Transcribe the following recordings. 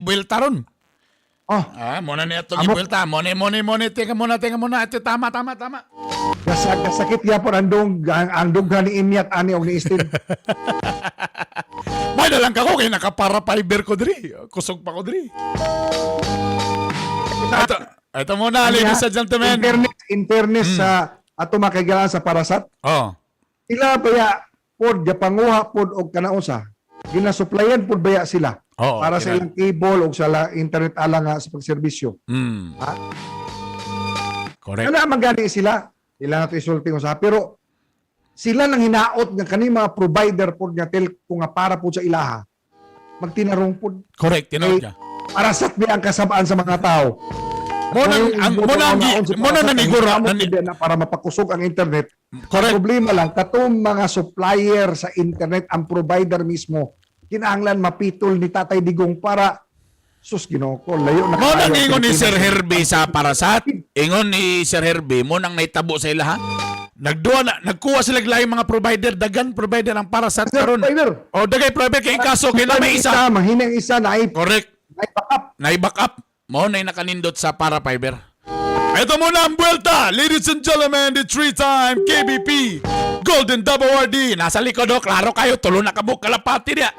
Buwelta ron. Oh, Ah, muna ni atong Amo. ibuelta. Muna, muna, muna, teka muna, teka muna. Ito, tama, tama, tama. Gasakit yapon ang dong ang dughan ni Imyat ani og ni Steve. May na lang kako kay nakapara fiber ko diri. Kusog pa ko diri. Ito, ito muna, ladies and gentlemen. Internet sa ato makaigalaan sa Parasat. Oh. Sila baya pod gapanguha pod og kanausa. Ginasuplayan pod baya sila Oo, para sa ilang cable og sa internet ala nga sa pagserbisyo. Ha? Correct. Kana man gani sila. Ila na to isulti ko sa pero sila nang hinaot nga kani mga provider pod nga telco nga para pod sa ilaha. Magtinarong pod. Correct, tinuod ka. Parasat bi ang kasabaan sa mga tao. Mo nang ang mo nang mo nang nanigura na para mapakusog ang internet. Correct. Ang problema lang katong mga supplier sa internet, ang provider mismo kinahanglan mapitol ni Tatay Digong para, sus, Ginoo ko, layo na Mo kaayo nang ang ingon ni Pilipinas. Sir Herbie sa Parasat. Ingon ni Sir Herbie mo nang naitabo sa ilaha. Nagduwa na, nagkuha sila laing mga provider, dagan provider ang Parasat Sir, karon. provider. O dagay provider kay kaso kay na may isa. Mahinang isa na ay Correct. ay backup. Na-back up. Mo na nakanindot sa para fiber. Ito muna ang buwelta, ladies and gentlemen, the three-time KBP Golden Dub Awardee. Nasa likod, oh, klaro kayo, tulo na kabuk kalapati niya.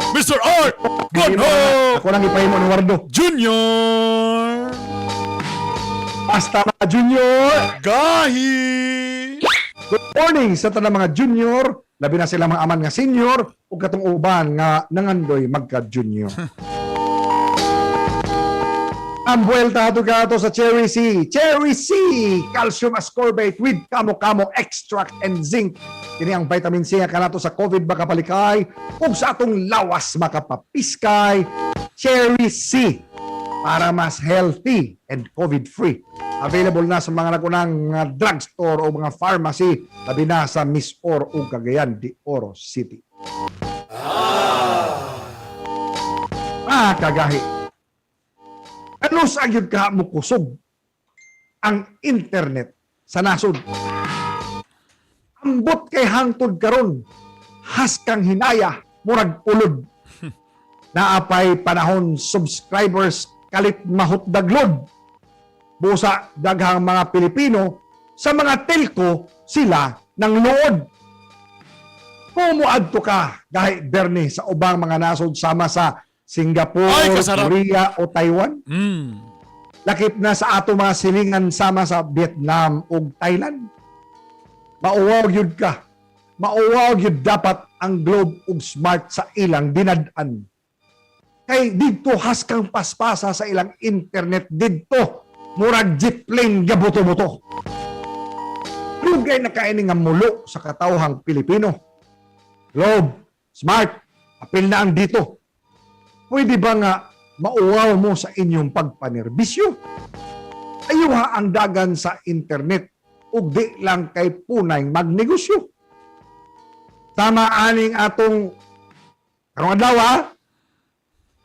Mr. Art Bonho Ako lang ipahimo ni Wardo. Jr. Basta mga junior. Gahi! Good morning sa tanang mga junior, labi na sila mga aman nga senior ug katong uban nga nangandoy magka-junior. Ang buwelta ato kato sa Cherry C. Cherry C! Calcium ascorbate with kamo-kamo extract and zinc. Kini ang vitamin C nga kanato sa COVID makapalikay ug sa atong lawas makapapiskay. Cherry C para mas healthy and COVID-free. Available na sa mga nagunang mga drugstore o mga pharmacy, labi na sa Miss Or ug Cagayan de Oro City. Ah, kagahi. Ano sa gyud ka mo kusog ang internet sa nasod? Ambot kay hangtod karon, haskang hinaya, murag ulod. Naapay panahon subscribers kalit mahutdaglod. Busa daghang mga Pilipino sa mga telco sila ng luod. Kung muadto ka gahi Bernie sa ubang mga nasod sama sa Singapore, Ay, kasarap. Korea o Taiwan, lakip na sa ato mga silingan sama sa Vietnam ug Thailand. Mauwaw gyud ka. Mauwaw gyud dapat ang Globe ug Smart sa ilang dinad-an. Kay didto haskang paspasa sa ilang internet didto murag jet plane gabuto-buto. Dugay na kaini nga mulo sa katawhang Pilipino. Globe, Smart, apil na ang dito. Pwede ba nga mauwaw mo sa inyong pagpanerbisyo? Ayuha ang dagan sa internet ug di lang kay punay magnegosyo. Tama aning atong karong adlaw ha,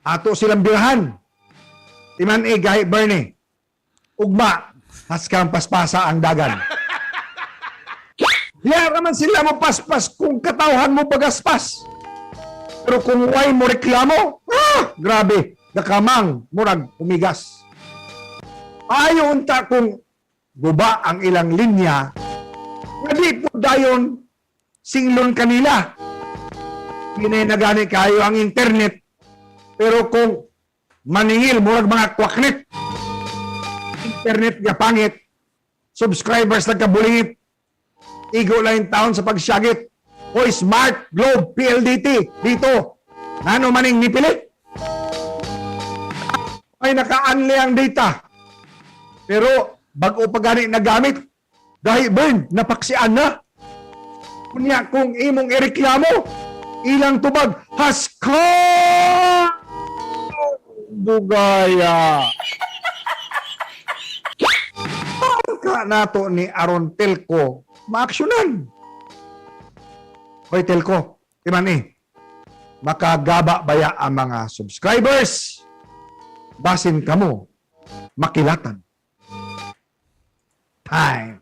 ato silang birahan. Timan e gahi Bernie. Ugma, haskang paspasa ang dagan. Yara man sila mo paspas kung katawhan mo bagaspas. Pero kung way mo reklamo, ah, grabe, nakamang, murag, humigas. Ayo unta kung guba ang ilang linya, nga di po dayon singlon kanila. Hindi na gani kayo ang internet. Pero kung maningil, murag mga kwaknit, internet nga pangit, subscribers nagkabulingit, igo lang yung taon sa pagsyagit. Hoy, Smart Globe PLDT, dito. Nano maning nipilit? Ay, naka-unli ang data. Pero, bago pa gani nagamit, dahil burn, napaksian na. Kunya, kung imong ireklamo, ilang tubag, haska! Bugaya. Ka nato ni Aron Telco maaksyonan. Hoy Telco, timan eh. Makagaba baya ang mga subscribers? Basin kamo, makilatan. Time.